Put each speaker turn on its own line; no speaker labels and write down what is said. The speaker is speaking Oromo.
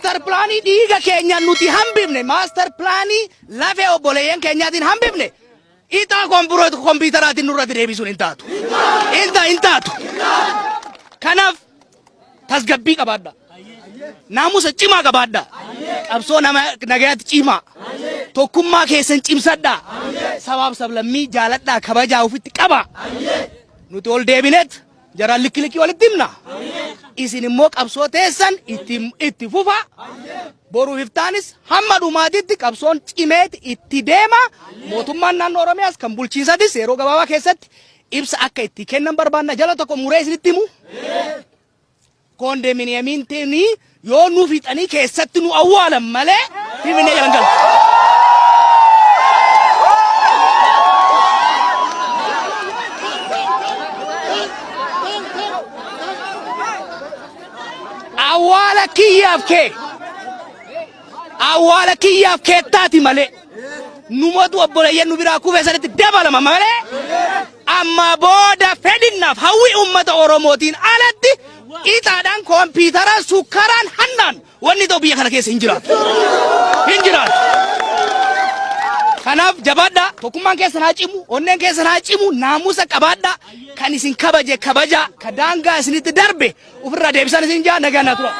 Maastar pilaanii dhiiga keenyaan nuti hambifne, maastar pilaanii lafee obboleeyyan keenyaatiin hambifne, ixaa kompiitaraatiin nurratti deebisuun hin taatu. Hin taatu. Kanaaf tasgabbii qabaadha. Naamusa cimaa qabaadha. Qabsoo nama nagayaatti cimaa. Tokkummaa keessan cimsadhaa. Sabaaf sablammii jaaladhaa, kabajaa ofitti qabaa. Nuti ol deebineet jaraan likki likkii walitti himna. Isin immoo qabsoo teessan itti fufaa. Boruuf iftaanis hamma dhumaatitti qabsoon cimeet itti deema. Mootummaan naannoo Oromiyaas kan bulchiinsatis yeroo gabaabaa keessatti ibsa akka itti kennan barbaanna. Jala tokko muree isinitti himu. Koondeminiyamiin teenii yoo nu fixanii keessatti nu awwaalan malee Finfinnee jalan galu. Awwaala kiyyaaf kee, awwaala kiyyaaf keettaati malee, numatu obboleeyyan nu biraa kufee sanitti dabalama malee, amma booda fedhinnaaf hawwii uummata Oromootiin alatti ixaadhaan, kompiitaraan, sukkaraan, hannaan wanni ta'u biyya kana keessa hin jiraatu. Hin jiraatu. Kanaaf jabaadhaa, tokkummaan keessan haa cimu, onneen keessan haa cimu, naamusa qabaadhaa, kan isin kabaje kabajaa, ka daangaa isinitti darbe ofirraa deebisan isin jaa. Nagaan naa tura.